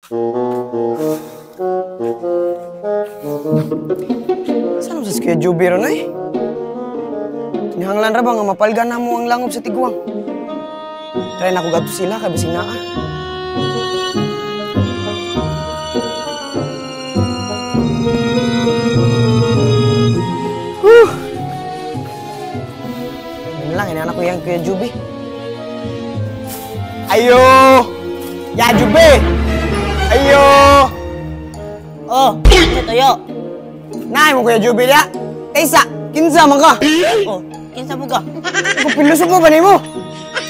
Saan mo sa Kuya Juby ron eh? Kinahanglan ra ba nga mapalgan na mo ang langob sa tiguang? Try na ko gadto sila kay bising naa. Whew! Yun lang, inaanak ko yan Kuya Juby. Ayo! Ya Juby! Ayo! Oh, ano tayo? Naay mo Kuya Juby ya. Kaysa, kinsa man ka? Oh, kinsa mo ka? Pilusok mo ba nimo?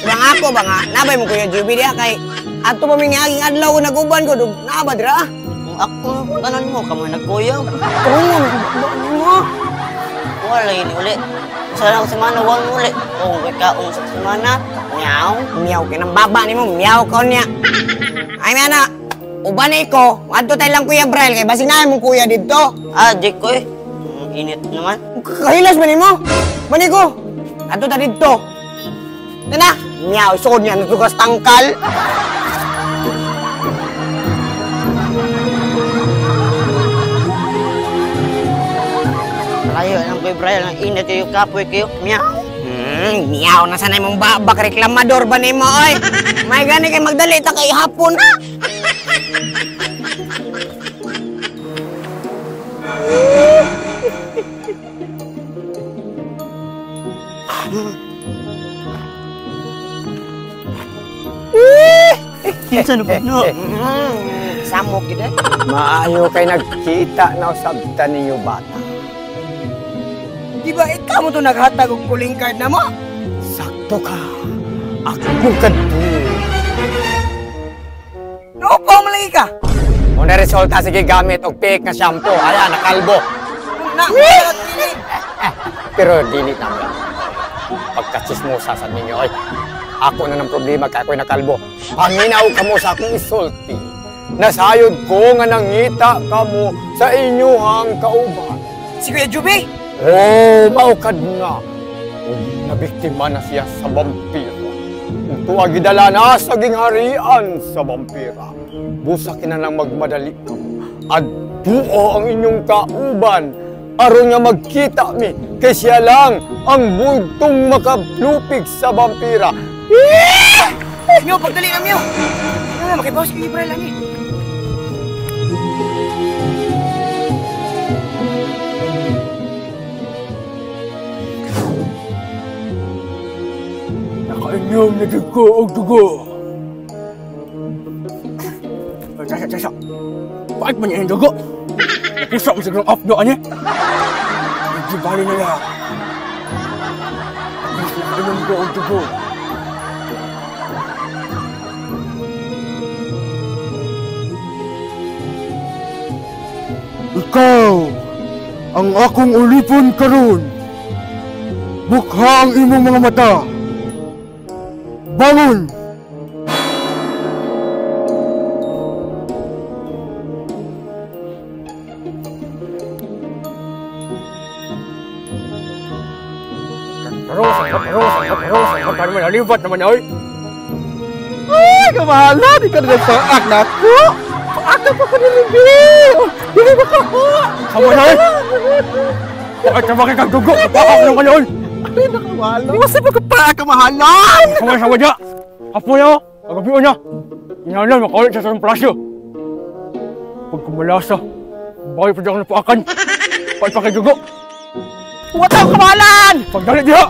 Bang ako ba nga, nabay mo Kuya Juby diya kay ato pa mi niaging adlaw ko nag-uban ko, naa ba dira? Kung ako tanan mo, kamo nagkuyog. Kamo mo. Wala ini uli. Sana ang semana wala mo uli. Oh, kay kaon sa semana. Meow. Meow kay nang baba nimo, meow ka niya. Ay mana. Uban ko, adto tayo lang Kuya Braille kay basing naay mong kuya didto. Ah, di ko eh. Init naman. Kahilas ba nimo? Bani ko. Adto ta didto. Tana, meow sukod niya natugas tangkal. Layo ang Kuya Braille, ang init kayo kapoy kayo. Meow. Meow na sanay mong babak reklamador ba nimo oy. May gani kay magdali ta kay hapon na. Kinsa na ba no? Samok gid eh. Maayo kay nagkita na usab ta ninyo bata. Di ba ikaw mo to naghatag og calling card na mo? Sakto ka. Ako kadto. Naupaw man lagi ka. Mo na resulta sige gamit og fake nga shampoo. Aya nakalbo. Na. Pero dili na mo. Pagkachismosa sa ninyo ay ako na ng problema kay ako'y nakalbo. Paminaw kamo sa akong isulti. Nasayod ko nga nangita kamo sa inyuhang kauban. Si Kuya Juby? Oh, maukad nga. Nabiktima na siya sa vampira. Ug tuwa gidala na sa gingharian sa vampira. Busa kinalang magmadali kamo. Adtuo ang inyong kauban. Aron nga magkita mi kay siya lang ang bugtong makaplupig sa vampira. Mio, pagdali na Mio. Makibawas kay Ibrahim lang eh. Nakainom na dugo og dugo. Tasa, tasa. Bakit man yung dugo? Napusa mo sa grong off doon eh. Medyo bali na lang. At least nakainom ko og dugo. Ikaw ang akong ulipon karon. Bukha ang imong mga mata. Bangon! Nalibat naman ay. Ay, kamahala! Di ka na nagpaak na ako! Paak na pa ko nilibi! Dili ba ka ko? Sama na ay! Bakit na bakit kang dugo? Paak naman yun! Ay, nakamahala! Di ba sa pagkapaak kamahalan? Sama-sama niya! Apo niya! Agabion niya! Inalan, makaulit siya sa itong palasyo! Pagkumalasa, bakit pa di ako napaakan? Bakit pa kay dugo? Wataw kamahalan! Pagdalit diha!